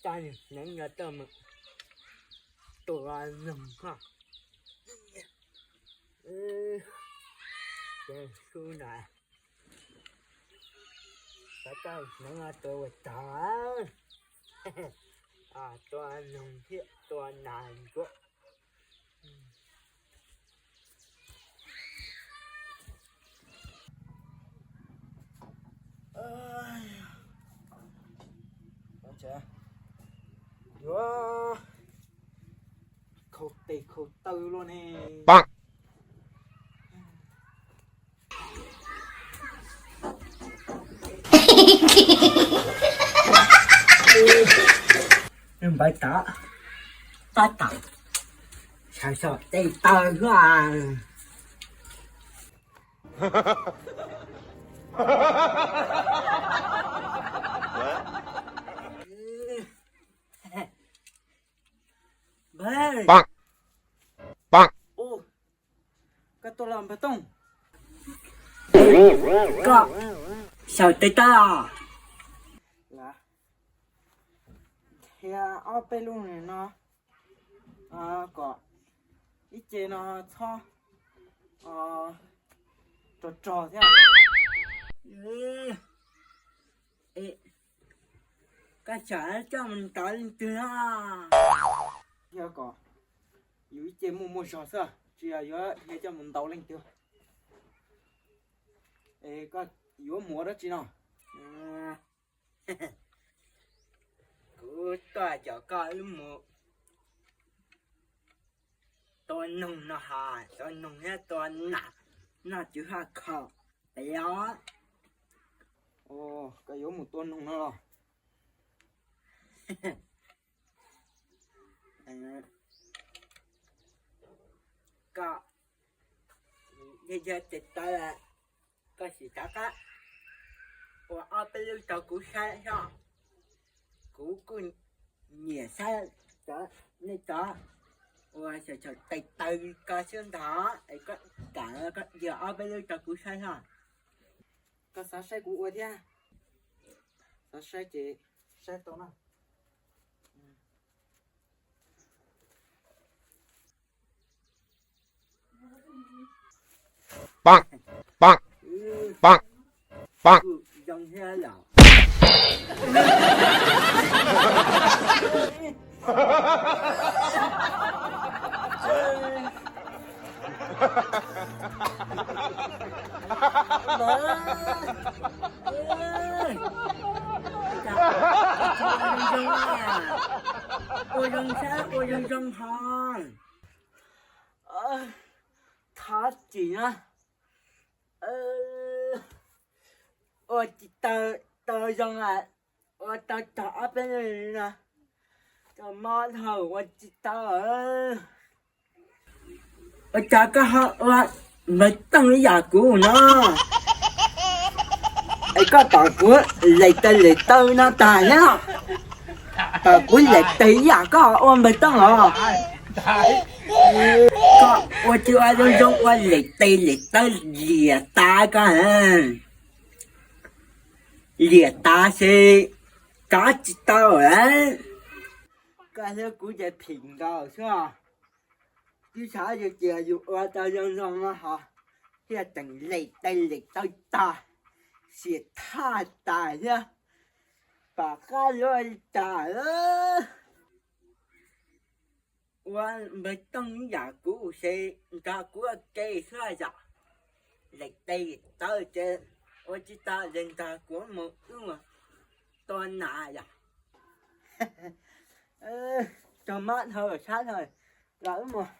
Coj hneev no tuaj mus tua noog ho. Ces sub na, coj hneev no tua ua tsaug, tua noog thiab tua nas ntsuab. Yuav khaus tes khaus taw luaj ne. Npawg tod, tab tom sawv sawv tes taw xwb. Npawg, koj tuaj los npawg Tooj? Koj sawv tes taw os. Thiab ob peb lub no kom ib ce no txhob rog rog thiab. Koj xav coj mus ntaus leej twg no? Thiab kom yus ib ce muaj muaj zog xwb, tsis yog yuav dhia coj mus ntaus leej twg. Es koj yuav mus ua dab tsi no? Kuv tuaj coj koj wb mus tua noog no ha, tua noog thiab tua nas noj tswv haj khaum pem os. Koj yuav mus tua noog no los? Koj yog tes taw, koj sim rov qab ua ob peb lub rau kuv saib os. Kuv kuj nyiam saib cov nej cov uas xyaum xyaum tes taw ko xwb ntag, es koj kam koj dhia ob peb lub rau kuv saib os. Koj xav saib kuv ua thiab? Xav saib ces saib tau na. Zoo thiab yom. Ua zoo saib, ua zoo zoo ho. Thov txim na. Ua tsis tau, tau zoo, ua tau tog ob peb no, tau mob dhau ua tsis tau. Ua cas koj ho ua npawg Tooj ib yam kuv no? Es koj pom kuv lem tes lem taw no tag thiab, pom kuv lem tes ib yam koj ua npawg Tooj os. Koj ua tsis ua zoo zoo ua lem tes lem taw liam tas koj. Liam tas ces kav tsis tau lawm. Koj hlub kuv ces phim nkaus xwb. Twb xav tias yus ua tau zoo zoo no ho thiaj tseem lem tes lem taw tag, xiam thaj tas thiab, pom qab yuav li cas. Ua npawg Tooj yam kuv ces nrog kuv ua ke xwb yom. Lem tes lem taw ces ua tsis tau ces nrog kuv mus wb mus tua nas yom. Tog mab dhau sab dhau, los wb mus.